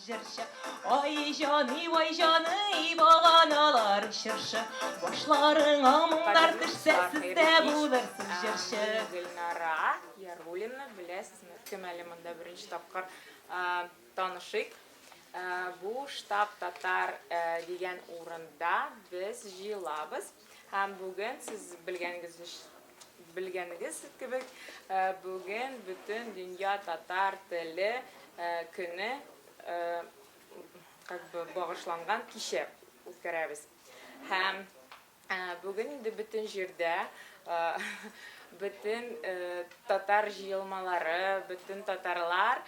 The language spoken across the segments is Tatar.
җырчы. Ай җаный, вай җаный, баганалар чыршы, Башларыңа моңнар Кадерле төшсә, дуслар, сез хәерле дә кич. булырсыз җырчы. Мин Гөлнара Яруллина, беләсезме, кем әле монда беренче тапкыр танышыйк. Бу Штаб татар дигән урында без җыелабыз. Һәм бүген сез белгәнегез белгәнегез кебек, бүген бөтен дөнья татар теле көне как бы багышланган кичә үткәрәбез. Һәм бүген инде бөтен җирдә бөтен татар җыелмалары, бөтен татарлар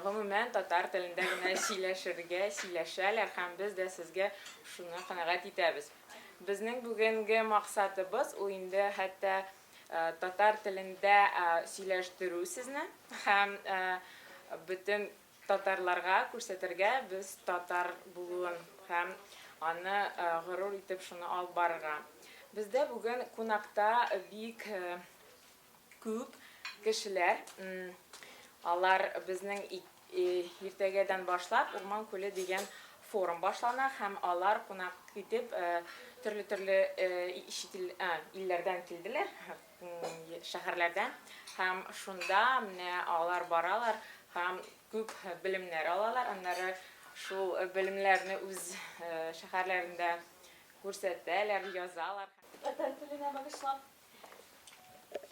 гомумән татар телендә генә сөйләшергә, сөйләшәләр һәм без дә сезгә шуны канәгать итәбез. Безнең бүгенге максатыбыз ул инде хәтта татар телендә сөйләштерү сезне һәм бөтен татарларга күрсәтергә без татар булуын һәм аны горур итеп шуны алып барырга. Бездә бүген кунакта бик күп кешеләр. Алар безнең иртәгәдән башлап Урман күле дигән форум башлана һәм алар кунак итеп төрле-төрле чит илләрдән килделәр, шәһәрләрдән һәм шунда менә алар баралар һәм күп белемнәр алалар, аннары шул белемнәрне үз шәһәрләрендә күрсәтәләр, язалар. Татар теленә багышлап.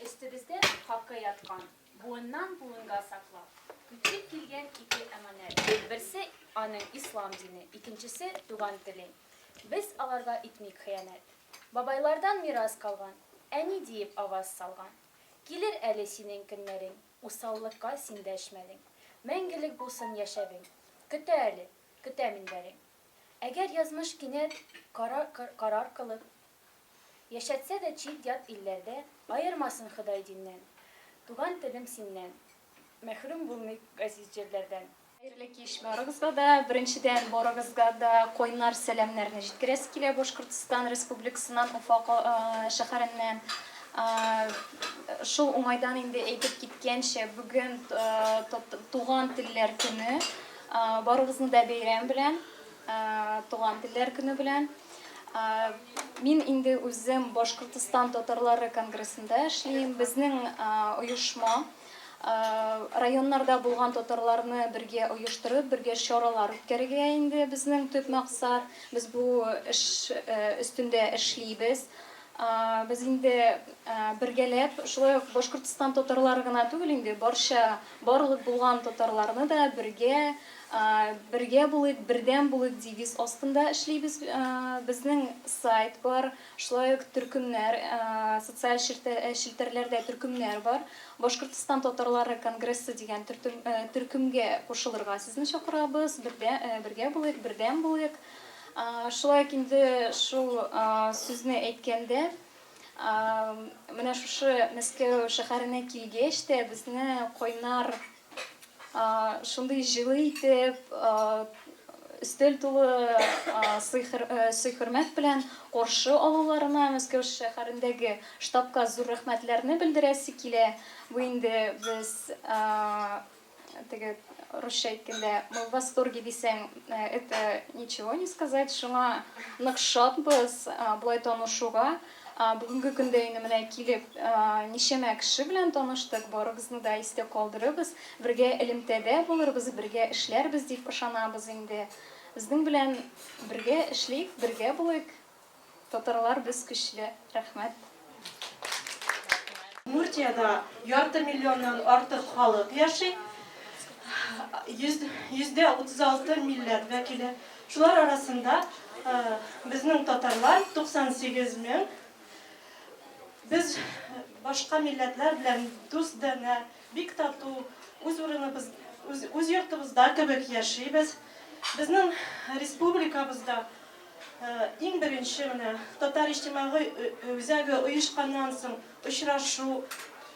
Өстебездә хакы яткан, буыннан буынга саклап, күчеп килгән ике әманәт, берсе, аның ислам дине, икенчесе, туган телең. Без аларга итмик хыянәт. Бабайлардан мирас калган, әни диеп аваз салган. Килер әле синең көннәрең, усаллыкка син дәшмәдең. Мәңгелек булсын яшәвең, көтә әле, көтә минбәрең. Әгәр язмыш кинәт карар карар кылып, Яшәтсә дә чит-ят илләрдә, Аермасын Ходай диннән. Туган телем синнән. Мәхрүм булмыйк газиз җирләрдән. Хәерле кич барыгызга да. Беренчедән, барыгызга да кайнар сәламнәрне җиткерәсе килә Башкортстан Республикасыннан, Уфа шәһәреннән. Шул уңайдан инде әйтеп киткәнчә, бүген Туган телләр көне. Барыгызны да бәйрәм белән! Туган телләр көне белән. Мин инде үзем Башкортстан татарлары конгрессында эшлим. Безнең оешма районнарда булган татарларны бергә оештырып, бергә чаралар үткәрергә инде безнең төп максат. Без бу эш өстендә эшлибез. Без инде бергәләп, шулай ук Башкортстан татарлары гына түгел инде, барча барлык булган татарларны да бергә Бергә булыйк, бердәм булыйк девиз астында эшлибез. Безнең сайт бар, шулай ук төркемнәр, социаль челтәрләрдә төркемнәр бар. Башкортстан татарлары конгрессы дигән төркемгә кушылырга сезне чакырабыз. Бергә булыйк, бердәм булыйк. Шулай ук инде шул сүзне әйткәндә, менә шушы Мәскәү шәһәренә килгәч тә безне кайнар Шундый җылы итеп, өстәл тулы сый-хөрмәт белән каршы алуларына Мәскәү шәһәрендәге штабка зур рәхмәтләрне белдерәсе килә. Бу инде без теге русча әйткәндә, мы в восторге дисәң, это ничего не сказать. Шуңа нык шатбыз болай танышуга. Бүгенге көндә инде менә килеп ничәмә кеше белән таныштык, барыгызны да истә калдырырбыз, бергә элемтәдә булырбыз, бергә эшләрбез дип ышанабыз инде. Безнең белән бергә эшлик, бергә булыйк. Татарлар без көчле. Рәхмәт. Удмуртиядә ярты миллионнан артык халык яши, 36 милләт вәкиле. Шулар арасында безнең татарлар 98 мең. Без башка милләтләр белән дус-данә, бик тату, үз урыныбыз, үз, үз йортыбызда кебек яшибез. Безнең республикабызда иң беренче менә Татар иҗтимагый үзәге оешканнан соң Очрашу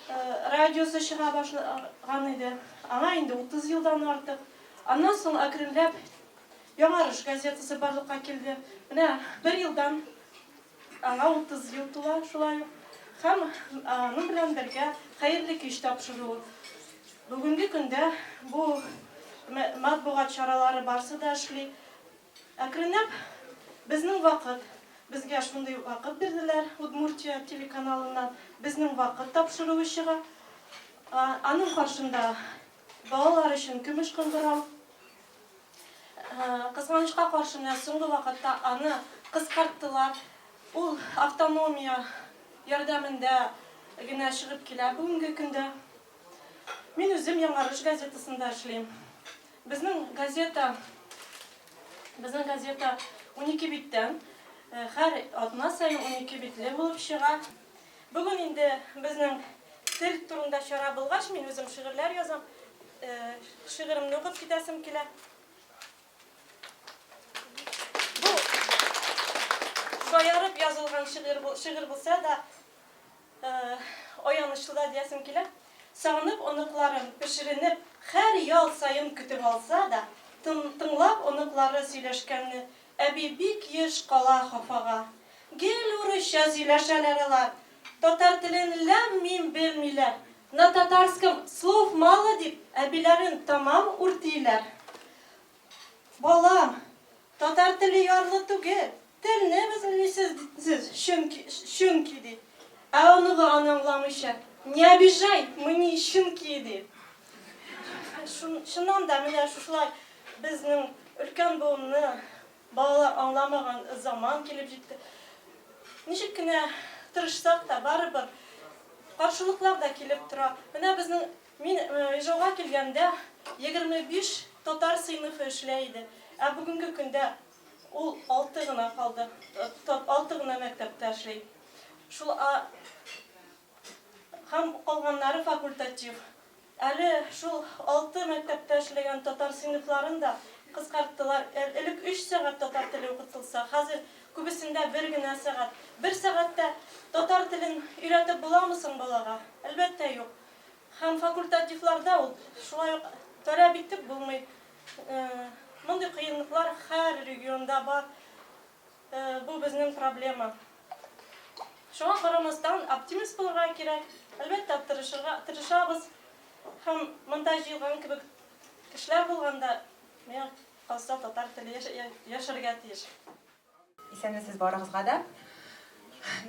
радиосы чыга башлаган иде. Аңа инде 30 елдан артык. Аннан соң әкренләп Яңарыш газетасы барлыкка килде. Менә бер елдан аңа 30 ел тула шулай ук. Һәм аның белән бергә Хәерле кич тапшыруы. Бүгенге көндә бу Матбугат чаралары барсы да эшли. Әкренләп Безнең вакыт, безгә шундый вакыт бирделәр Удмуртия телеканалыннан, Безнең вакыт тапшыруы чыга. Аның каршында балалар өчен Көмеш кыңгырау. Кызганычка каршы, менә соңгы вакытта аны кыскарттылар. Ул автономия ярдәмендә генә чыгып килә бүгенге көндә. Мин үзем Яңарыш газетасында эшлим. Безнең газета, безнең газета 12 биттән, һәр атна саен 12 битле булып чыга. Бүген инде безнең тел турында чара булгач, мин үзем шигырьләр язам. Шигыремне укып китәсем килә. Бу шаярып язылган шигырь, шигырь булса да, Аянычлы да диясем килә. Сагынып оныкларын, пешеренеп, һәр ял саен көтеп алса да, тыңлап оныклары сөйләшкәнне, әби бик еш кала хафага. Гел урысча сөйләшәләр алар. Татар телен ләм-мим белмиләр. На татарском слов мало дип, әбиләрен тәмам үртиләр. Балам, татар теле ярлы түгел, телне белмисез сез, чөнки, чөнки, ди. Ә оныгы аны аңламыйча, Не обижай, мы не щенки, ди. Чыннан да, менә шушылай безнең өлкән буынны балалар аңламаган заман килеп җитте. Ничек кенә тырышсак та, барыбер каршылыклар да килеп тора. Менә безнең Мин Ижауга килгәндә 25 татар сыйныфы эшләй иде, ә бүгенге көндә ул алты гына калды, алты гына мәктәптә эшли. Шул һәм калганнары факультатив. Әле шул алты мәктәптә эшләгән татар сыйныфларын да кыскарттылар. Элек өч сәгать татар теле укытылса, хәзер күбесендә бер генә сәгать. Бер сәгатьтә татар телен өйрәтеп буламы соң балага? Әлбәттә, юк. Һәм факультативларда ул шулай ук таләп итеп булмый. Мондый кыенлыклар һәр регионда бар. Бу безнең проблема. Шуңа карамастан, оптимист булырга кирәк. Әлбәттә, тырышырга тырышабыз. Һәм монда җыелган кебек кешеләр булганда, миңа калса, татар теле яшәргә тиеш. Исәнмесез барыгызга да.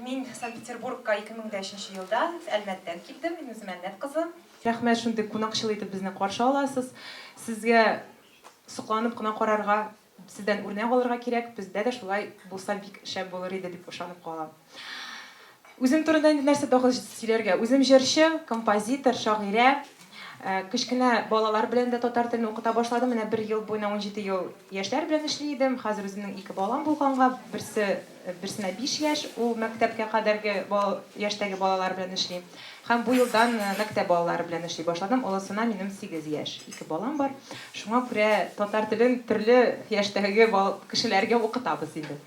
Мин Санкт-Петербургка 2003 елда Әлмәттән килдем. Мин үзем Әлмәт кызы. Рәхмәт, шундый кунакчыл итеп безне каршы аласыз. Сезгә сокланып кына карарга, сездән үрнәк алырга кирәк. Бездә дә шулай булса бик шәп булыр иде дип ышанып калам. Үзем турында инде нәрсә тагы сөйләргә? Үзем җырчы, композитор, шагыйрә. Кечкенә балалар белән дә татар телен укыта башладым. Менә бер ел буена, 17 ел яшьләр белән эшли идем. Хәзер үземнең ике балам булганга, берсе, берсенә 5 яшь, ул мәктәпкә кадәрге яшьтәге балалар белән эшли. Һәм бу елдан мәктәп балалары белән эшли башладым. Олысына минем 8 яшь. Ике балам бар. Шуңа күрә татар телен төрле яшьтәге кешеләргә укытабыз инде.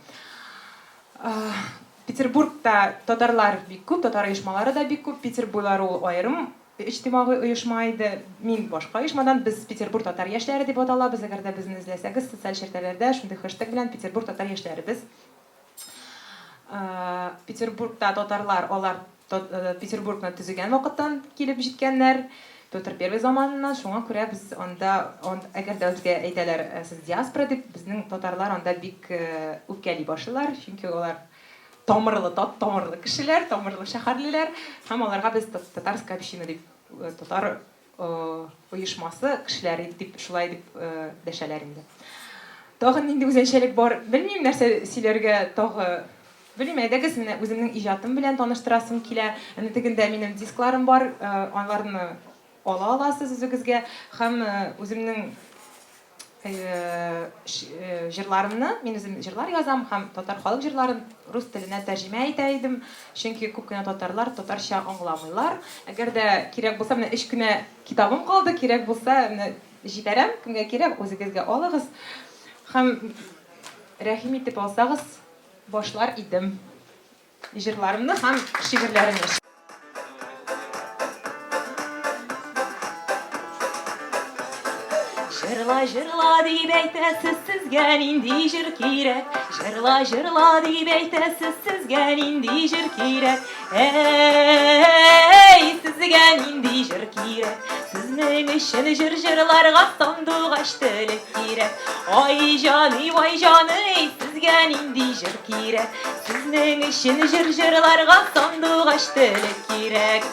Петербургта татарлар бик күп, татар оешмалары да бик күп. Питер буйлары ул аерым иҗтимагый оешма иде. Мин башка оешмадан, без Петербург татар яшьләре дип аталабыз. Әгәр дә безне эзләсәгез социаль челтәрләрдә шундый хэштег белән Петербург татар яшьләре без. Петербургта татарлар, алар Петербургны төзегән вакыттан килеп җиткәннәр. Петр Первый заманыннан, шуңа күрә без анда, әгәр дә безгә әйтәләр, сез диаспора дип, безнең татарлар анда бик үпкәли башлыйлар, чөнки алар тамырлы, тат тамырлы кешеләр, тамырлы шәһәрлеләр, һәм аларга без татарская община дип, татар оешмасы кешеләре дип, шулай дип дәшәләр инде. Тагын нинди үзенчәлек бар, белмим, нәрсә сөйләргә тагы. Белмим, әйдәгез, менә үземнең иҗатым белән таныштырасым килә. Әнә тегендә минем дискларым бар, аларны ала аласыз үзегезгә. Һәм үземнең җырларымны, мин үзем җырлар язам һәм татар халык җырларын рус теленә тәрҗемә итә идем, чөнки күп кенә татарлар татарча аңламыйлар. Әгәр дә кирәк булса, менә өч кенә китабым калды, кирәк булса, менә җибәрәм, кемгә кирәк, үзегезгә алыгыз. Һәм рәхим итеп алсагыз, башлар идем җырларымны һәм шигырьләремне. Җырла, җырла дип әйтәсез, сезгә нинди җыр кирәк? Җырла, җырла дип әйтәсез, сезгә нинди җыр кирәк? Әй, сезгә нинди җыр кирәк? Сезнең өчен җыр җырларга сандугач теле кирәк. Ай җаный, вай җаный, сезгә нинди җыр кирәк? Сезнең өчен җыр җырларга сандугач теле кирәк.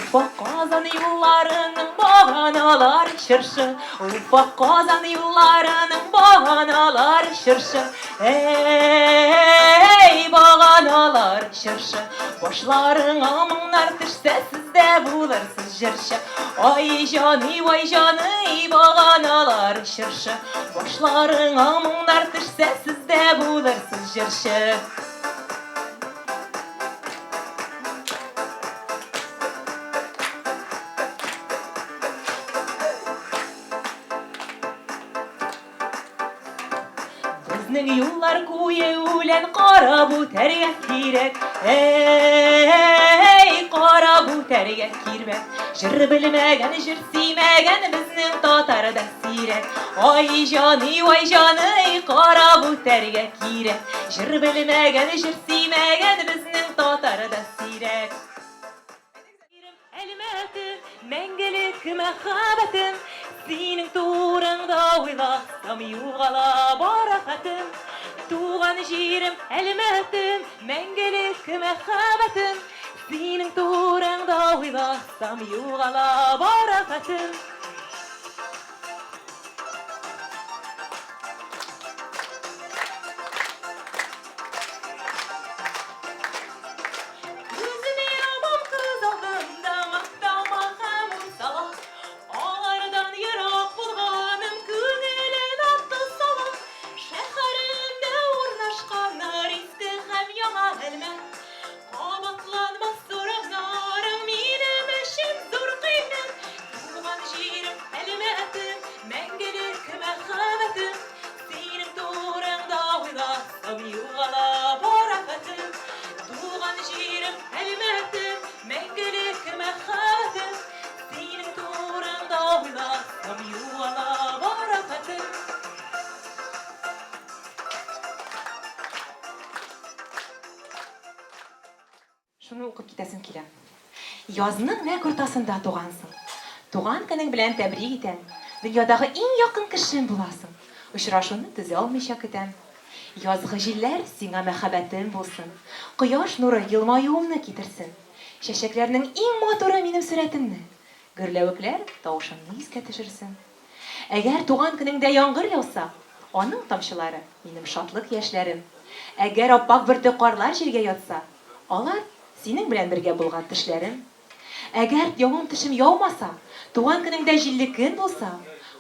Уфа Казан юлларының баганалары чыршы, Уфа Казан юлларының баганалары чыршы, Эй, баганалары чыршы, Башларыңа моңнар төшсә, сез дә булырсыз җырчы. Ай җаный, вай җаный, баганалары чыршы, Башларыңа моңнар төшсә, сез дә булырсыз җырчы. Безнең юллар куе үлән карап үтәргә кирәк. Эй, карап үтәргә кирәк. Җыр белмәгән, җыр сөймәгән безнең татарда сирәк. Ай җаный, вай җаный, карап үтәргә кирәк. Җыр белмәгән, җыр сөймәгән безнең татарда сирәк. Әлмәтем, мәңгелек мәхәббәтем, Синең турыңда уйласам, югала бар афәтем. Туган җирем, Әлмәтем, мәңгелек мәхәббәтем, Синең турыңда уйласам, югала бар афәтем. Күзем яман күз алдымда мактаума һәм усала. Алардан ерак булганым күңелемә тоз сала. Шәһәремдә урнашканнар Иске һәм Яңа Әлмәт. Кабатланмас урамнарың минем өчен зур кыйммәт. Туган җирем, Әлмәтем, мәңгелек мәхәббәтем. Синең турыңда уйласам, югала бар афәтем. Туган җирем, Әлмәтем, мәңгелек мәхәббәтем. Синең турыңда уйласам, югала бар афәтем. Шуны укып китәсем килә. Язның нәкъ уртасында тугансың. Туган көнең белән тәбрик итәм. Дөньядагы иң якын кешем буласың. Очрашуны түзә алмыйча көтәм. Язгы җилләр сиңа мәхәббәтем булсын. Кояш нуры елмаюымны китерсен. Чәчәкләрнең иң матуры минем сурәтемне, гөрләвекләр тавышымны искә төшерсен. Әгәр туган көнеңдә яңгыр яуса, аның тамчылары, минем шатлык яшьләрем. Әгәр аппак бөртек карлар җиргә ятса, алар, синең белән бергә булган төшләрем. Әгәр явым-төшем яумаса, туган көнеңдә җилле көн булса,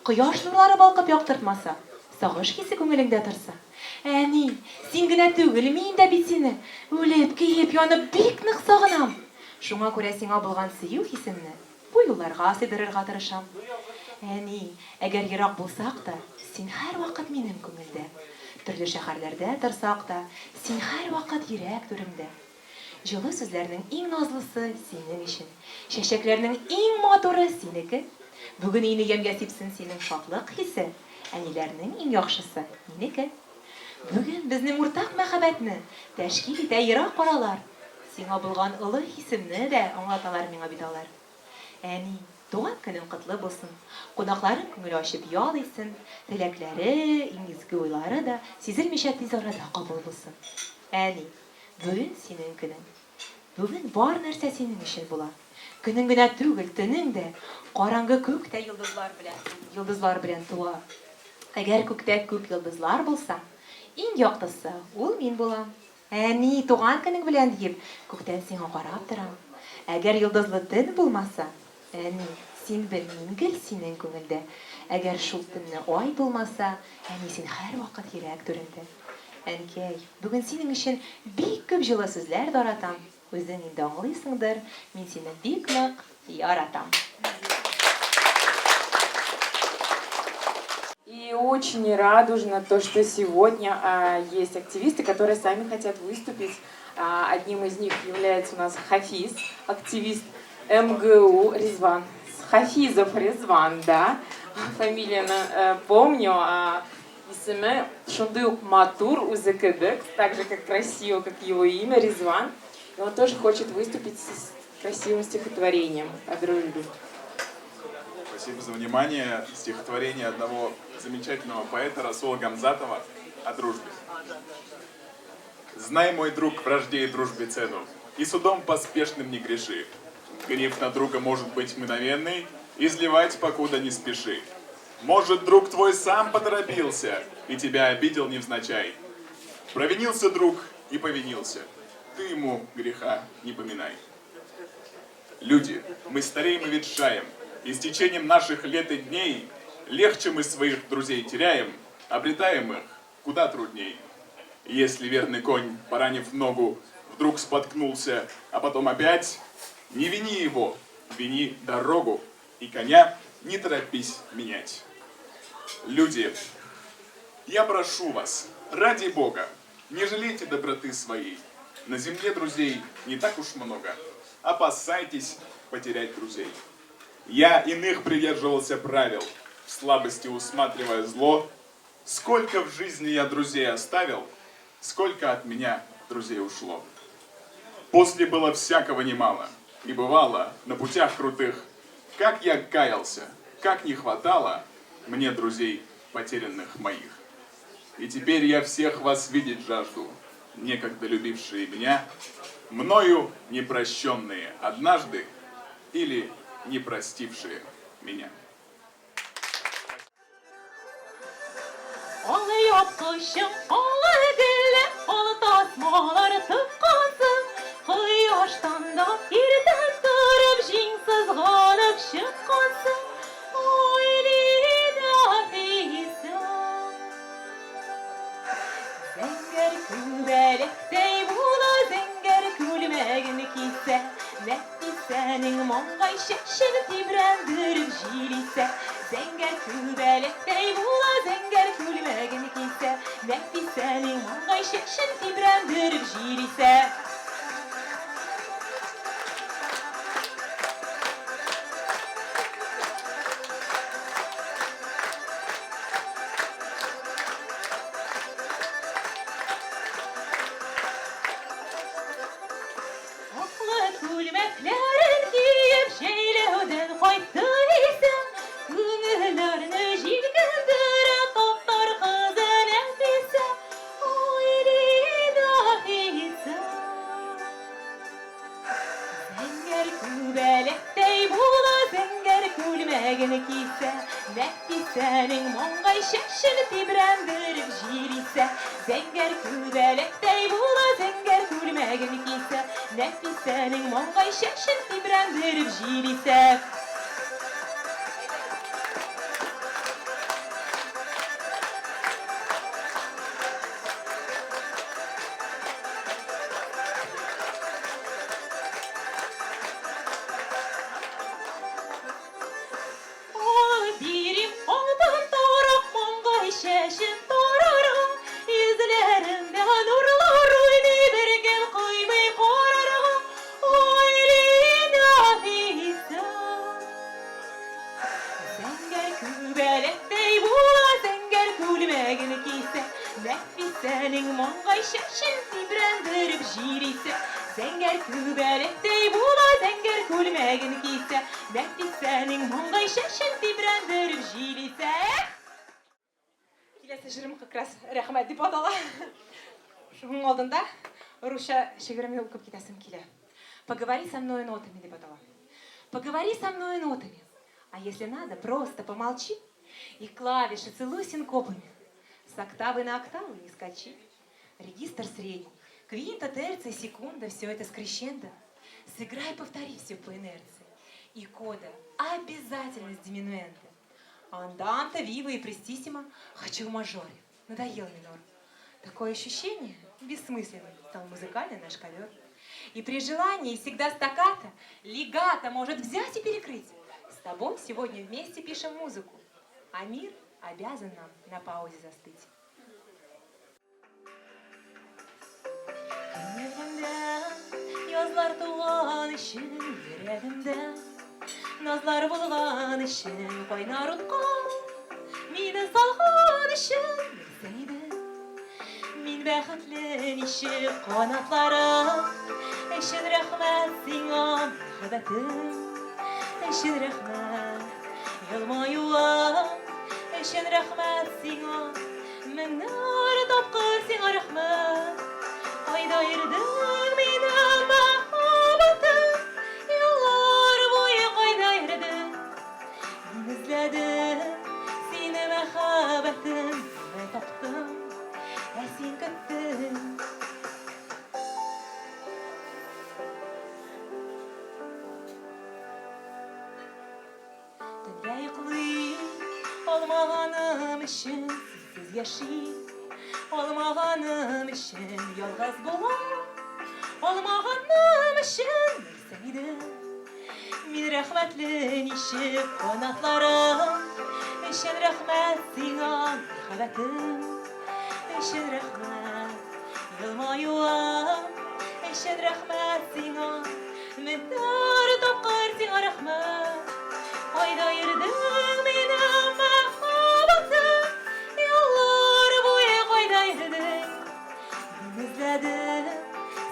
кояш нурлары балкып яктыртмаса, сагыш хисе күңелеңдә торса, әни, син генә түгел, мин дә бит сине, үлеп, көеп, янып, бик нык сагынам. Шуңа күрә сиңа булган сөю хисемне бу юлларга сыйдырырга тырышам. Әни, әгәр ерак булсак та, син һәрвакыт минем күңелдә. Төрле шәһәрләрдә торсак та, син һәрвакыт йөрәк түремдә. Җылы сүзләрнең иң назлысы синең өчен. Чәчәкләрнең иң матуры синеке. Бүген өйне ямьгә сипсен синең шатлык хисе, Әниләрнең иң яхшысы, минеке. Бүген безнең уртак мәхәббәтне Тәшкил итә ерак аралар. Сиңа булган олы хисемне дә Аңлаталар миңа бит алар. Әни, туган көнең котлы булсын, Кунакларың күңел ачып ял итсен, Теләкләре, иң изге уйлары да Сизелмичә тиз арада кабул булсын. Әни, бүген синең көнең. Бүген бар нәрсә синең өчен була. Көнең генә түгел, төнең дә, Караңгы күк тә йолдызлар белән, йолдызлар белән тула. Әгәр күктә күп йолдызлар булса, Иң яктысы, ул мин булам. Әни, туган көнең белән, диеп, күктән сиңа карап торам. Әгәр йолдызлы төн булмаса, әни, син бел, мин гел синең күңелдә. Әгәр шул төнне ай булмаса, әни, син һәрвакыт йөрәк түремдә. Әнкәй, бүген синең өчен бик күп җылы сүзләр таратам. Үзең инде аңлыйсыңдыр, мин сине бик нык яратам. И очень радужно то, что сегодня есть активисты, которые сами хотят выступить. Одним из них является у нас Хафиз, активист МГУ Резван. Хафизов Резван, да, фамилию помню. Исеме шундый ук матур үзе кебек, так же как красиво, как его имя, Ризван. И он тоже хочет выступить с красивым стихотворением о дружбе. Спасибо за внимание. Стихотворение одного замечательного поэта Расула Гамзатова о дружбе. Знай, мой друг, вражде и дружбе цену, и судом поспешным не греши. Гнев на друга может быть мгновенный, изливать покуда не спеши. Может, друг твой сам поторопился и тебя обидел невзначай. Провинился друг и повинился, ты ему греха не поминай. Люди, мы стареем и ветшаем, и с течением наших лет и дней легче мы своих друзей теряем, обретаем их куда трудней. Если верный конь, поранив ногу, вдруг споткнулся, а потом опять, не вини его, вини дорогу, и коня не торопись менять. Люди, я прошу вас, ради Бога, не жалейте доброты своей. На земле друзей не так уж много. Опасайтесь потерять друзей. Я иных придерживался правил, в слабости усматривая зло. Сколько в жизни я друзей оставил, сколько от меня друзей ушло. После было всякого немало, и бывало на путях крутых, как я каялся, как не хватало мне друзей потерянных моих. И теперь я всех вас видеть жажду, некогда любившие меня, мною непрощенные однажды или не простившие меня. Алъяпкычың алы гөлле, ал тасмалар тыккансың. Кояштан да иртә торып, җиң сызганып чыккансың. Ой, Нәфисә. Зәңгәр күбәләктәй була, зәңгәр күлмәген кисә. Нәфисәнең маңгай чәчен тибрәндереп җил исә. Зәңгәр күбәләктәй була, зәңгәр күлмәген кисә. Нәфисәнең маңгай чәчен тибрәндереп җил исә. Аклы күлмәкләрен киеп, җәйләүдән кайтты исә, күңелләрне җилкендерә татар кызы Нәфисә. Ой, Нәфисә. Зәңгәр күбәләктәй була, зәңгәр күлмәген кисә, Нәфисәнең маңгай чәчен тибрәндереп җил исә. Зәңгәр күбәләктәй була, зәңгәр күлмәген кисә, Нәфисәнең маңгай чәчен тибрәндереп җил исә. Алып бирим алтын тарак, маңгай чәчен тарарга, Йөзләрендә нурлар уйный, беркем кыймый карарга. Ой, Нәфисә. Зәңгәр күбәләктәй була, зәңгәр күлмәген кисә, Нәфисәнең маңгай чәчен тибрәндереп җил исә. Зәңгәр күбәләктәй була, зәңгәр күлмәген кисә, Нәфисәнең маңгай чәчен тибрәндереп җил исә. Киләсе җырым как раз рәхмәт дип атала. Шуның алдында русча шигыремне укып китәсем килә. Поговори со мной нотами дип атала. Поговори со мной нотами. А если надо, просто помолчи и клавиши целуй синкопами. С октавы на октаву не скачи. Регистр средний, квинта, терция, секунда, все это с крещендо. Сыграй, повтори все по инерции. И кода обязательно с диминуэнто. Анданте, вива и престиссимо. Хочу в мажоре. Надоел минор. Такое ощущение бессмысленным стал музыкальный наш ковер. И при желании всегда стаккато, легато может взять и перекрыть. С тобой сегодня вместе пишем музыку, а мир обязан нам на паузе застыть. Күңелемдә язлар туган өчен, йөрәгемдә назлар булган өчен, кайнар утка мине салган. өчен белсәң иде. Мин бәхетле ничек канатларың өчен рәхмәт сиңа, мәхәббәтем өчен рәхмәт, елмаюың өчен рәхмәт сиңа, меңнәр тапкыр сиңа рәхмәт. Кайда йөрдең минем мәхәббәтем, еллар буе кайда йөрдең? Мин эзләдем сине мәхәббәтем, менә таптым, ә син көттең. Төнлә йоклый алмаганым өчен, синсез яши алмаганым өчен, ялгыз була алмаганым өчен, белсәң иде. Мин рәхмәтле ничек канатларың өчен рәхмәт сиңа, мәхәббәтем өчен рәхмәт, елмаюың өчен рәхмәт сиңа, меңнәр тапкыр сиңа рәхмәт. Кайда йөрдең минем мәхәббәтем, еллар буе кайда йөрдең? Мин эзләдем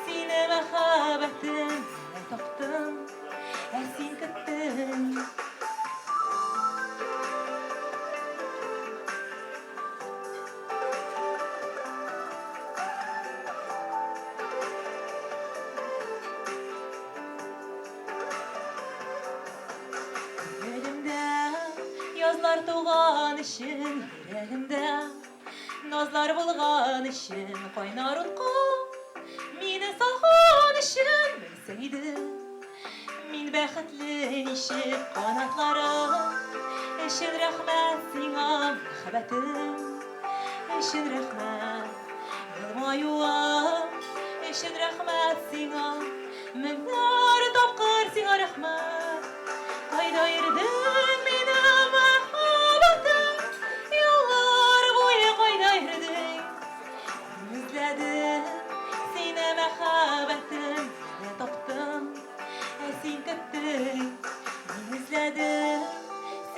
сине мәхәббәтем, Менә таптым, ә син көттең. Күңелемдә язлар туган өчен, йөрәгемдә Назлар булган өчен, кайнар утка мине салган өчен белсәң иде. Мин бәхетле ничек канатларың өчен рәхмәт сиңа, мәхәббәтем өчен рәхмәт, елмаюың өчен рәхмәт сиңа, меңнәр тапкыр сиңа рәхмәт. Кайда йөрдең минем мәхәббәтем, Еллар буе кайда йөрдең? Мин эзләдем сине мәхәббәтем, Менә таптым, ә син көттең. Мин эзләдем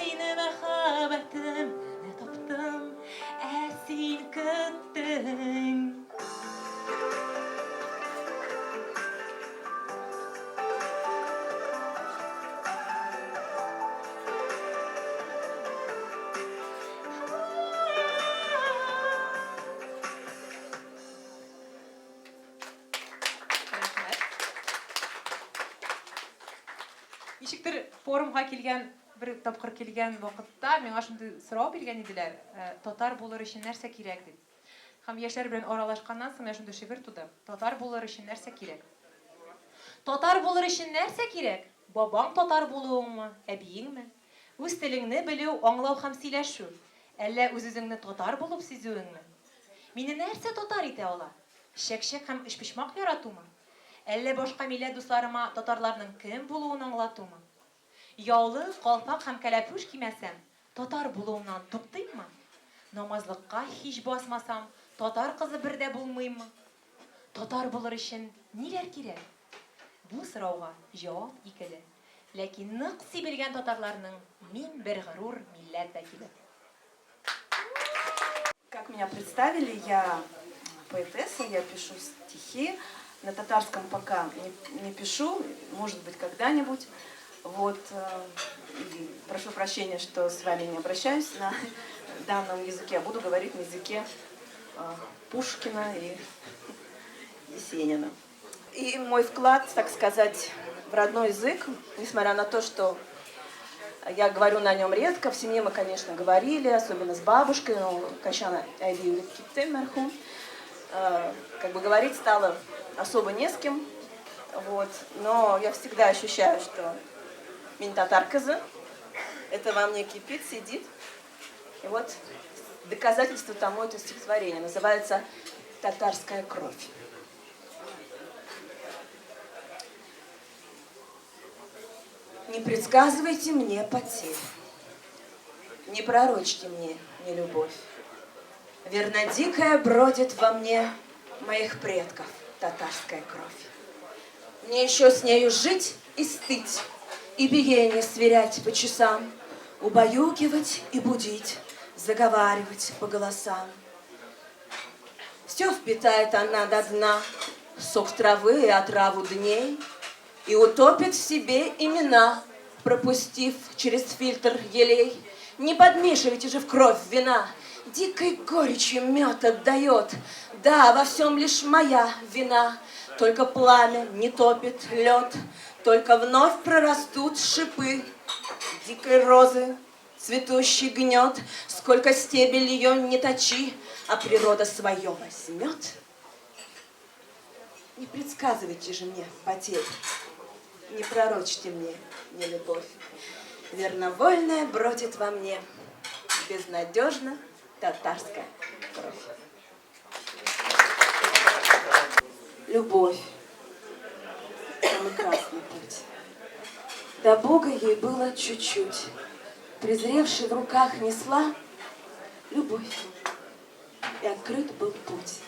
сине мәхәббәтем, Менә таптым, ә син көттең. Ничектер форумга килгән, бер тапкыр килгән вакытта миңа шундый сорау биргән иделәр, татар булыр өчен нәрсә кирәк дип. Һәм яшьләр белән аралашканнан соң менә шундый шигырь туды. Татар булыр өчен нәрсә кирәк? Татар булыр өчен нәрсә кирәк? Бабаң татар булуыңмы, әбиеңме? Үз телеңне белү, аңлау һәм сөйләшү? Әллә үз-үзеңне татар булып сизүеңме? Мине нәрсә татар итә ала? Чәк-чәк һәм өчпочмак яратумы? Әллә башка милләт дусларыма татарларның кем булуын аңлатумы? Яулык, калфак һәм кәләпүш кимәсәм, татар булуымнан туктыйммы? Намазлыкка һич басмасам, татар кызы бер дә булмыйммы? Татар булыр өчен ниләр кирәк? Бу сорауга җавап икеле, ләкин нык сибелгән татарларның мин бер горур милләт вәкиле. Как меня представили, я поэтесса, я пишу стихи. На татарском пока не, не пишу, может быть, когда-нибудь. Вот, э, прошу прощения, что с вами не обращаюсь на данном языке, а буду говорить на языке э, Пушкина и Есенина. И мой вклад, так сказать, в родной язык, несмотря на то, что я говорю на нем редко, в семье мы, конечно, говорили, особенно с бабушкой, но кайчан әби үлеп китте мәрхүм, э, как бы говорить стало особо не с кем, вот, но я всегда ощущаю, что мин татар кызы, это во мне кипит, сидит, и вот доказательство тому это стихотворение, называется «Татарская кровь». Не предсказывайте мне потерь, Не пророчьте мне нелюбовь. Верно, дикая бродит во мне Моих предков татарская кровь. Мне еще с нею жить и стыть, И биение сверять по часам, Убаюкивать и будить Заговаривать по голосам. Все впитает она до дна, Сок травы и отраву дней, И утопит в себе имена, Пропустив через фильтр елей. Не подмешивайте же в кровь вина, Дикой горечью мед отдает. Да, во всем лишь моя вина, Только пламя не топит лед, Только вновь прорастут шипы Дикой розы цветущий гнет, Сколько стебель ее не точи, А природа свое возьмет. Не предсказывайте же мне потерь, Не пророчьте мне нелюбовь. Верновольная бродит во мне Безнадежно татарская кровь. Любовь. Самый красный путь. До Бога ей было чуть-чуть. Презревший в руках несла любовь. И открыт был путь.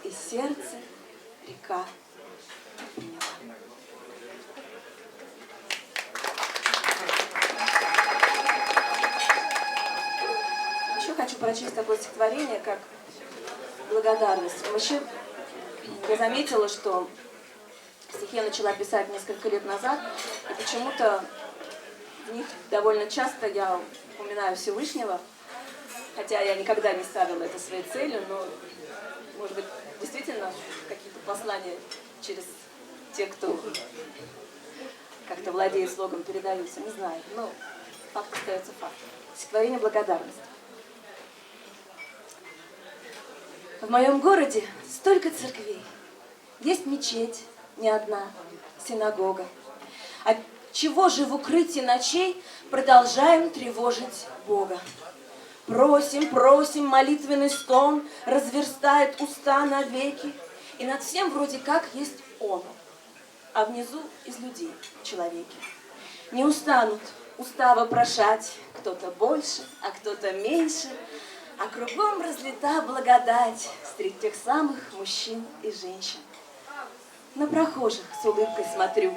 И сердце река приняла. Еще хочу прочесть такое стихотворение, как «Благодарность». Вообще, я заметила, что стихи я начала писать несколько лет назад, и почему-то в них довольно часто я упоминаю Всевышнего, хотя я никогда не ставила это своей целью, но, может быть, действительно какие-то послания через тех, кто как-то владеет слогом, передаются, не знаю. Но факт остается фактом. Стихотворение «Благодарность». В моем городе столько церквей. Есть мечеть, не одна, синагога. От чего же в укрытии ночей продолжаем тревожить Бога? Просим, просим, молитвенный стон разверстает уста навеки, и над всем вроде как есть Он, а внизу из людей человеки. Не устанут уста вопрошать, кто-то больше, а кто-то меньше, а кругом разлита благодать среди тех самых мужчин и женщин. На прохожих с улыбкой смотрю,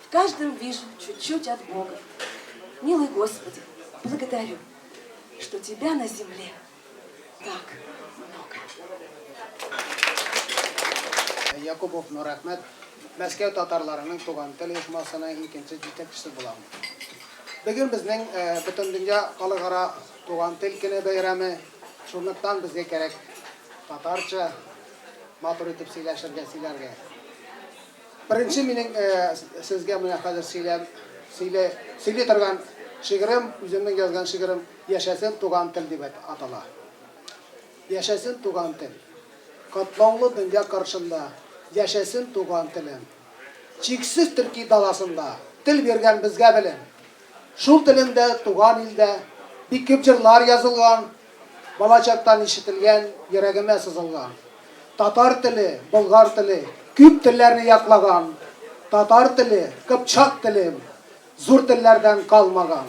в каждом вижу чуть-чуть от Бога. Милый Господи, благодарю, что Тебя на земле так много. Якубов Нурәхмәт, Мәскәү татарларының Туган тел оешмасының икенче җитәкчесе булам. Бүген безнең Бөтендөнья халыкара туган тел көне бәйрәме. Шунлыктан безгә кирәк татарча матур итеп сөйләшергә, сөйләргә. Беренче минем сезгә менә хәзер сөйләм, сөйлә, сөйли торган шигырем, үземнең язган шигырем Яшәсен туган тел дип атала. Яшәсен туган тел. Катлаулы дөнья каршында Яшәсен туган телем. Чиксез төрки даласында Тел биргән безгә белем. Шул телемдә туган илдә Бик күп җырлар язылган, Балачактан ишетелгән, Йөрәгемә сызылган. Татар теле, болгар теле Күп телләрне яклаган. Татар теле, кыпчак телем, Зур телләрдән калмаган.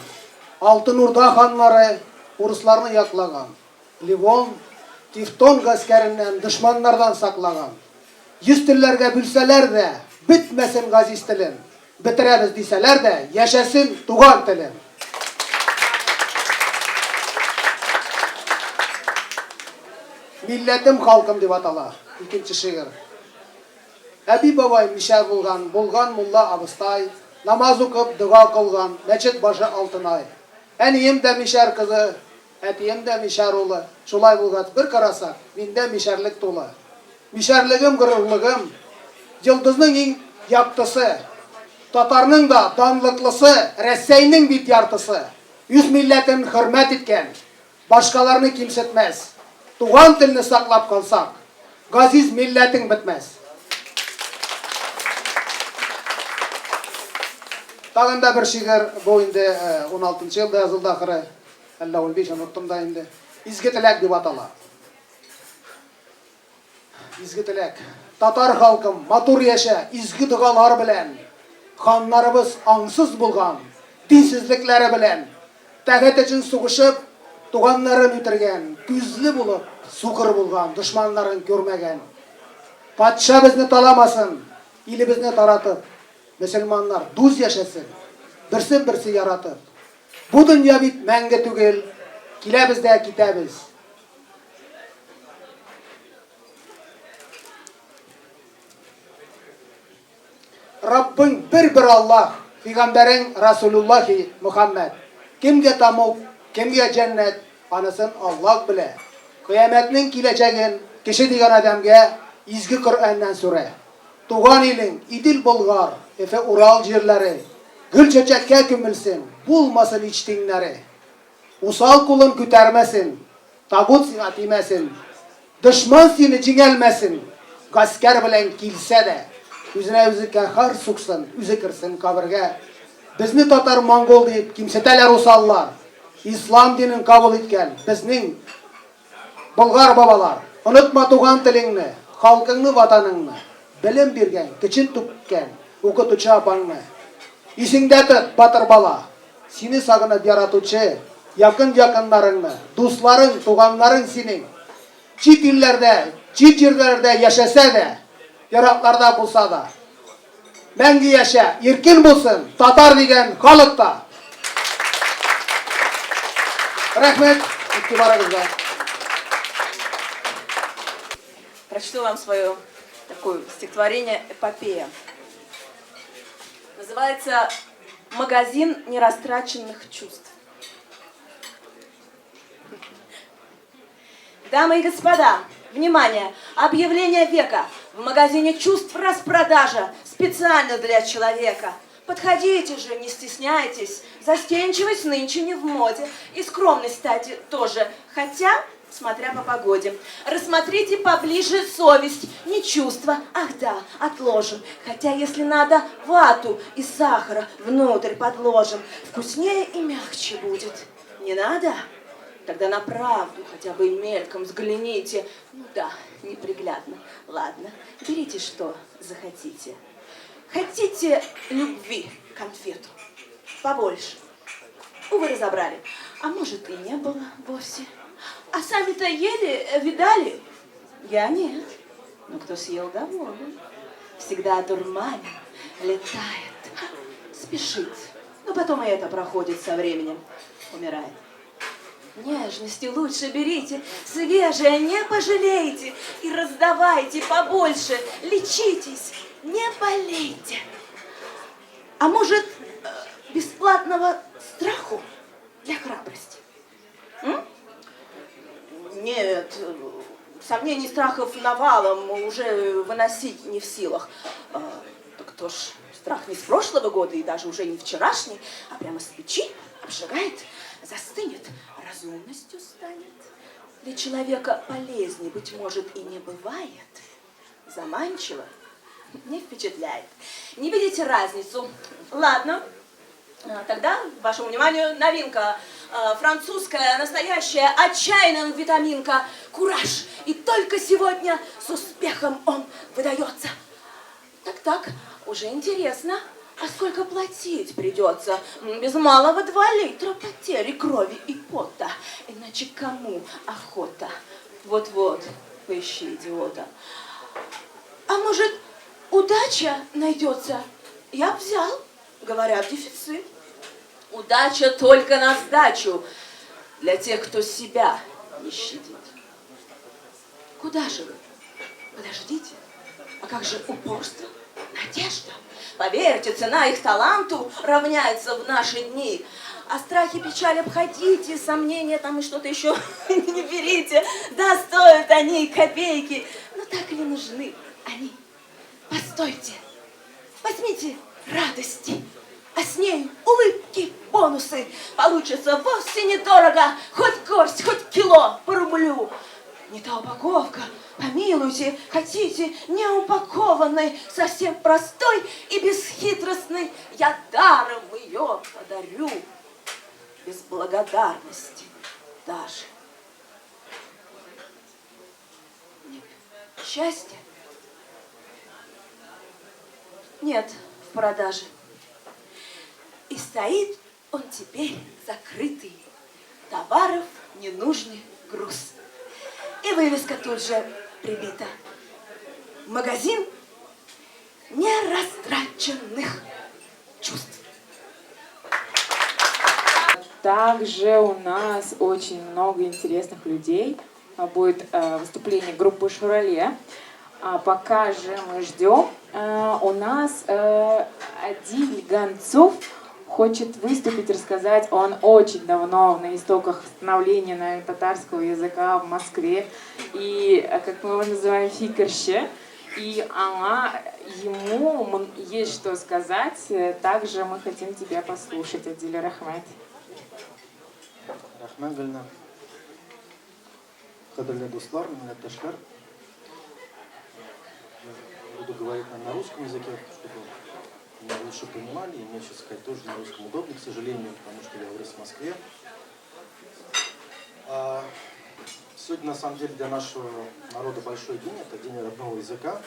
Алтын Урда ханнары Урысларны яклаган. Ливон, Тевтон гаскәреннән, дошманнардан саклаган. Йөз телләргә бүлсәләр дә, бетмәсен газиз телем. Бетерәбез дисәләр дә, яшәсен туган телем. Милләтем, халкым дип атала икенче шигырь. Әби-бабай мишәр булган, булган мулла абыстай, намаз укып, дога кылган, мәчет башы Алтынай. Әнием дә мишәр кызы, Әтием дә мишәр улы. Шулай булгач, бер карасак, миндә мишәрлек тулы. Мишәрлегем, горурлыгым, йолдызның иң яктысы. Татарның да данлыклысы, Рәсәйнең бит яртысы. Үз милләтен хөрмәт иткән, башкаларны кимсетмәс. Туган телне саклап калсак, газиз милләтең бетмәс. Тагын да бер шигырь, бу инде уналтынчы елда язылды ахыры. Әллә 15, оныттым да инде. Изге теләк дип атала. Изге теләк. Татар халкым, матур яшә, изге догалар белән. Ханнарыбыз аңсыз булган, динсезлекләре белән. Тәхет өчен сугышып, туганнарын үтергән, күзле булып, сукыр булган, дошманнарын күрмәгән. Патша безне таламасын, илебезне таратып, мөселманнар дус яшәсен, берсен-берсе яратып. Бу дөнья бит мәңге түгел. Киләбез дә китәбез. Раббың бер-бер Аллаһ, пигамбәрең Расулуллаһи Мөхәммәд. Кемгә тәмуг, кемгә җәннәт, анысын Аллаһ белә. Кыямәтнең киләчәген кеше дигән адәмгә изге Коръәннән сүрә. Туган илең, Идел Болгар, Эфе Урал җирләре, гөл-чәчәккә күмелсен, булмасын һич тиңнәре. Усал кулын күтәрмәсен, тагут сиңа тимәсен, дошман сине җиңәлмәсен, гаскәр белән килсә дә, үзенә үзе каһәр суксын, үзе керсен кабергә. Безне татар-монгол диеп кимсетәләр усаллар. Ислам динен кабул иткән безнең Болгар бабалар, онытма туган телеңне, халкыңны, ватаныңны, белем биргән, көчен түккән укытучы апаңны. Исеңдә тот, батыр бала, сине сагынып яратучы якын якыннарыңны, дусларың, туганнарың синең. Чит илләрдә, чит җирләрдә яшәсә дә, еракларда булса да. Мәңге яшә, иркен булсын татар дигән халык та! Рәхмәт игътибарыгызга. Прочту вам свое такое стихотворение «Эпопея». Называется «Магазин нерастраченных чувств». Дамы и господа, внимание! Объявление века! В магазине чувств распродажа специально для человека. Подходите же, не стесняйтесь. Застенчивость нынче не в моде. И скромность, кстати, тоже. Хотя, смотря по погоде. Рассмотрите поближе совесть, не чувства. Ах да, отложим. Хотя, если надо, вату и сахара внутрь подложим. Вкуснее и мягче будет. Не надо? Тогда на правду хотя бы мельком взгляните. Ну да, неприглядно. Ладно, берите что захотите. Хотите любви конфету? Побольше. Увы, разобрали. А может, и не было вовсе. А сами-то ели, видали? Я нет. Но кто съел, доволен. Всегда дурманен, летает, спешит. Но потом и это проходит со временем. Умирает. Нежности лучше берите, свежее не пожалейте и раздавайте побольше, лечитесь, не болейте. А может, бесплатного страху для храбрости? М? Нет, сомнений, страхов навалом уже выносить не в силах. Так кто ж, страх не с прошлого года и даже уже не вчерашний, а прямо с печи обжигает, застынет, разумностью станет. Для человека полезнее, быть может, и не бывает. Заманчиво, не впечатляет. Не видите разницу? Ладно, тогда вашему вниманию новинка. Французская, настоящая, отчаянная витаминка. Кураж. И только сегодня с успехом он выдается. Так-так, уже интересно. А сколько платить придется? Без малого 2 литра потери крови и пота. Иначе кому охота? Вот-вот, поищи идиота. А может, удача найдется? Я б взял, говорят, дефицит. Удача только на сдачу для тех, кто себя не щадит. Куда же вы? Подождите. А как же упорство, надежда? Поверьте, цена их таланту равняется в наши дни. А страхи, печаль обходите, сомнения там и что-то еще не берите. Да, стоят они копейки, но так ли нужны они? Постойте, возьмите радости, а с ней улыбки, бонусы. Получится вовсе недорого, хоть горсть, хоть кило по рублю. Не та упаковка, помилуйте, хотите, не упакованной, совсем простой и бесхитростной, я даром ее подарю, без благодарности даже. Нет, счастья нет в продаже. И стоит он теперь закрытый, товаров ненужный груз. И вывеска тут же прибита. Магазин нерастраченных чувств. Также у нас очень много интересных людей. Будет выступление группы «Шурале». А пока же мы ждем, у нас Адиль Гонцов хочет выступить, рассказать. Он очень давно на истоках становления, наверное, татарского языка в Москве. И, как мы его называем, фикерще. И аңа, ему есть что сказать. Также мы хотим тебя послушать, Адиль. Рәхмәт. Рәхмәт, Гөлнар. Кадерле дуслар, милләттәшләр. Я буду говорить на русском языке, чтобы меня лучше понимали. И мне сейчас сказать тоже на русском удобно, к сожалению, потому что я вырос в Москве. Сегодня, на самом деле, для нашего народа большой день. Это день родного языка.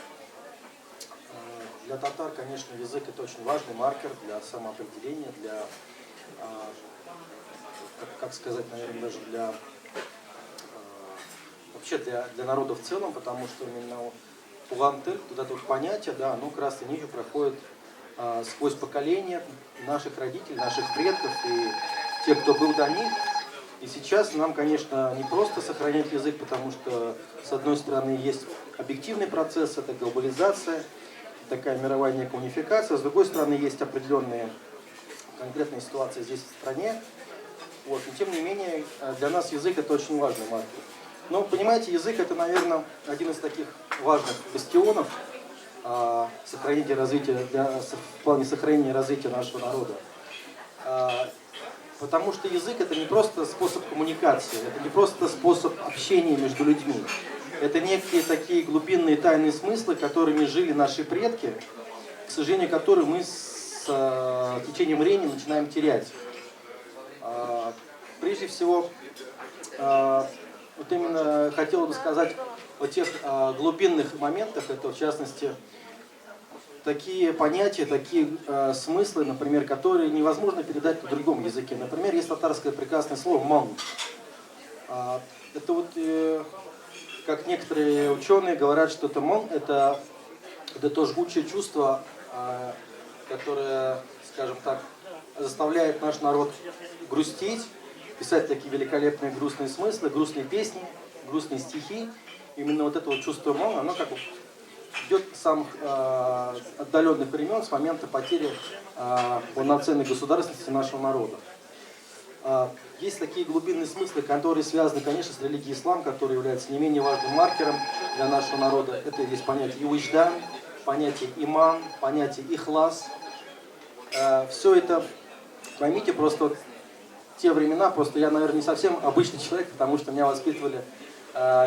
Для татар, конечно, язык – это очень важный маркер для самоопределения, для, как сказать, наверное, даже для вообще для народа в целом, потому что именно туган тел, вот это вот понятие, да, оно красной нитью проходит сквозь поколения наших родителей, наших предков и тех, кто был до них. И сейчас нам, конечно, не просто сохранять язык, потому что, с одной стороны, есть объективный процесс, это глобализация, такая мировая некая унификация, с другой стороны, есть определенные конкретные ситуации здесь, в стране. Вот. Но, тем не менее, для нас язык это очень важный маркер. Но, понимаете, язык это, наверное, один из таких важных бастионов сохранения развития, в плане сохранения и развития нашего народа. Потому что язык это не просто способ коммуникации, это не просто способ общения между людьми. Это некие такие глубинные тайные смыслы, которыми жили наши предки, к сожалению, которые мы с течением времени начинаем терять. Прежде всего, вот именно хотел бы сказать о тех глубинных моментах, это в частности такие понятия, такие смыслы, например, которые невозможно передать на другом языке. Например, есть татарское прекрасное слово «моң». Это вот, как некоторые ученые говорят, что это моң, это то жгучее чувство, которое, скажем так, заставляет наш народ грустить, писать такие великолепные грустные смыслы, грустные песни, грустные стихи. Именно вот это вот чувство моң, оно как бы идет с самых отдаленных времен, с момента потери полноценной государственности нашего народа. Есть такие глубинные смыслы, которые связаны, конечно, с религией ислам, которая является не менее важным маркером для нашего народа. Это есть понятие вөҗдан, понятие иман, понятие ихлас. Все это, поймите, просто вот те времена, просто я, наверное, не совсем обычный человек, потому что меня воспитывали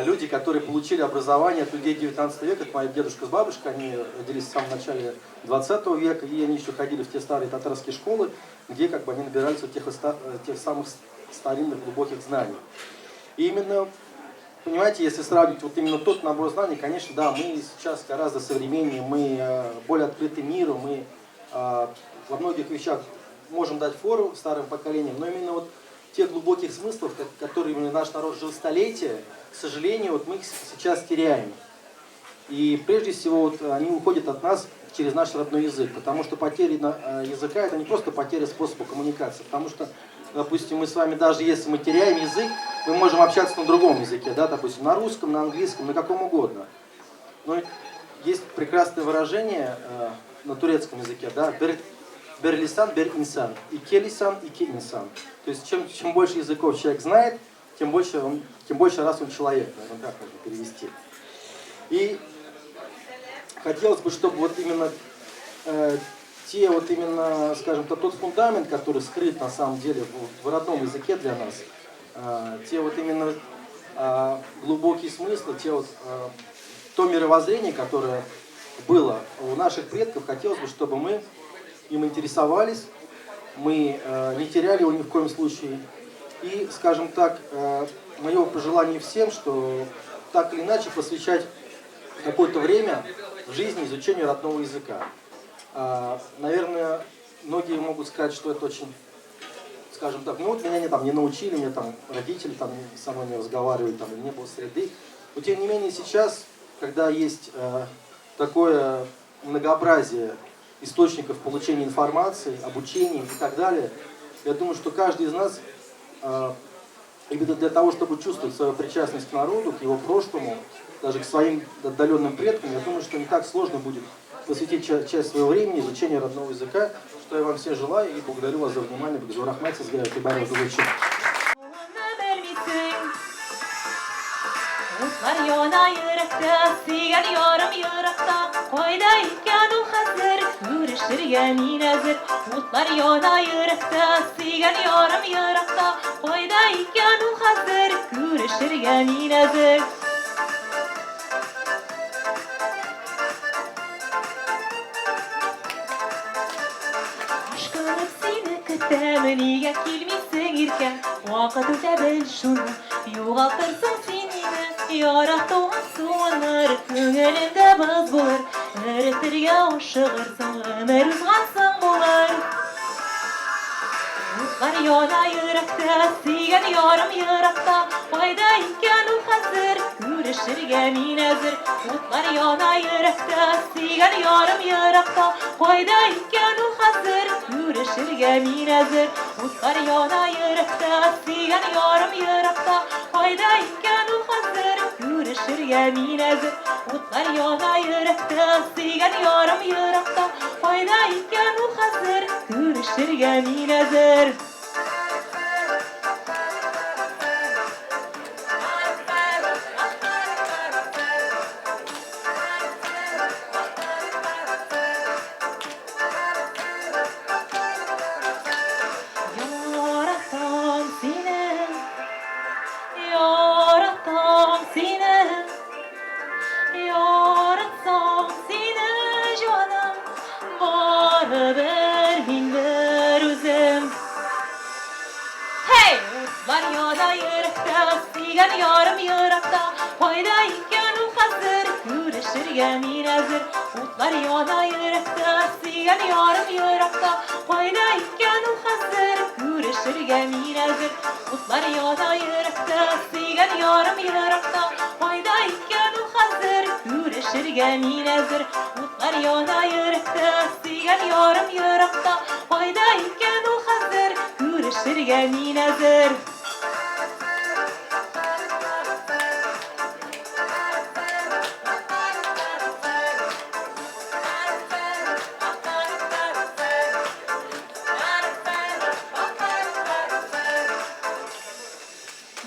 люди, которые получили образование от людей 19 века, это моя дедушка с бабушкой, они родились в самом начале 20 века, и они еще ходили в те старые татарские школы, где как бы они набирались вот тех самых старинных глубоких знаний. И именно, понимаете, если сравнить вот именно тот набор знаний, конечно, да, мы сейчас гораздо современнее, мы более открыты миру, мы во многих вещах можем дать фору старым поколениям, но именно вот тех глубоких смыслов, которыми наш народ жил столетия, к сожалению, вот мы их сейчас теряем. И прежде всего вот они уходят от нас через наш родной язык, потому что потеря языка это не просто потеря способа коммуникации, потому что, допустим, мы с вами, даже если мы теряем язык, мы можем общаться на другом языке, да, допустим, на русском, на английском, на каком угодно. Но есть прекрасное выражение на турецком языке, да, бер lisan, бер insan, ике lisan, ике insan. То есть чем больше языков человек знает, тем больше раз он человек, наверное, так можно перевести. И хотелось бы, чтобы вот именно те вот именно, скажем так, тот фундамент, который скрыт на самом деле в родном языке для нас, те вот именно глубокие смыслы, то мировоззрение, которое было у наших предков, хотелось бы, чтобы мы им интересовались, мы не теряли его ни в коем случае. И, скажем так, мое пожелание всем, что так или иначе посвящать какое-то время в жизни изучению родного языка. Наверное, многие могут сказать, что это очень, скажем так, ну вот меня не, там, не научили, меня там родители там со мной не разговаривали, там, не было среды. Но тем не менее сейчас, когда есть такое многообразие источников получения информации, обучения и так далее, я думаю, что каждый из нас Именно для того, чтобы чувствовать свою причастность к народу, к его прошлому, даже к своим отдаленным предкам, я думаю, что не так сложно будет посвятить часть своего времени изучению родного языка, что я вам всем желаю и благодарю вас за внимание. Бик зур рәхмәт сезгә, игътибарыгыз өчен. Утлар яна йөрәктә, сөйгән ярым еракта. Кайда икән ул хәзер, күрешергә мин әзер. Утлар яна йөрәктә, сөйгән ярым еракта. Кайда икән ул хәзер, күрешергә мин әзер. Ашкынып сине көтәм, нигә килмисең иркәм? Вакыт үтә бел шуны, югалтырсың син мине. Яратуың суыныр, күңелемдә боз булыр. Эретергә ашыгырсың, гомер узгансың булыр. Утлар яна йөрәктә, сөйгән ярым еракта. Кайда икән ул хәзер, күрешергә мин әзер. Утлар яна йөрәктә, сөйгән ярым еракта. Кайда икән ул хәзер, күрешергә мин әзер. Утлар яна йөрәктә, сөйгән ярым еракта. Кайда икән ул хәзер, күрешергә мин әзер. Утлар яна йөрәктә, сөйгән ярым еракта. Кайда икән ул хәзер, күрешергә мин әзер. Яратам сине, яратам сине, яратсам сине, җаным, барыбер мин бер үзем. Һей! Утлар яна йөрәктә, сөйгән ярым еракта. Кайда икән ул хәзер, күрешергә мин әзер. Утлар яна йөрәктә, сөйгән ярым еракта. Кайда икән ул хәзер, күрешергә мин әзер. Утлар яна йөрәктә, сөйгән ярым еракта. Кайда икән ул хәзер, күрешергә мин әзер. Утлар яна йөрәктә, сөйгән ярым еракта. Кайда икән ул хәзер, күрешергә мин әзер.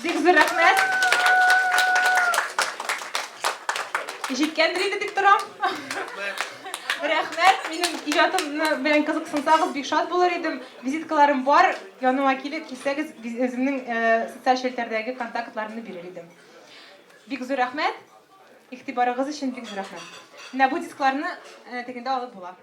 Бик зур рәхмәт. Җиткәндер инде дип торам. Рәхмәт. Минем иҗатым белән кызыксынсагыз, бик шат булыр идем. Визиткаларым бар. Яныма килеп килсәгез, үземнең социаль челтәрдәге контактларымны бирер идем. Бик зур рәхмәт. Игътибарыгыз өчен бик зур рәхмәт. Менә бу дискларны тегендә алып була.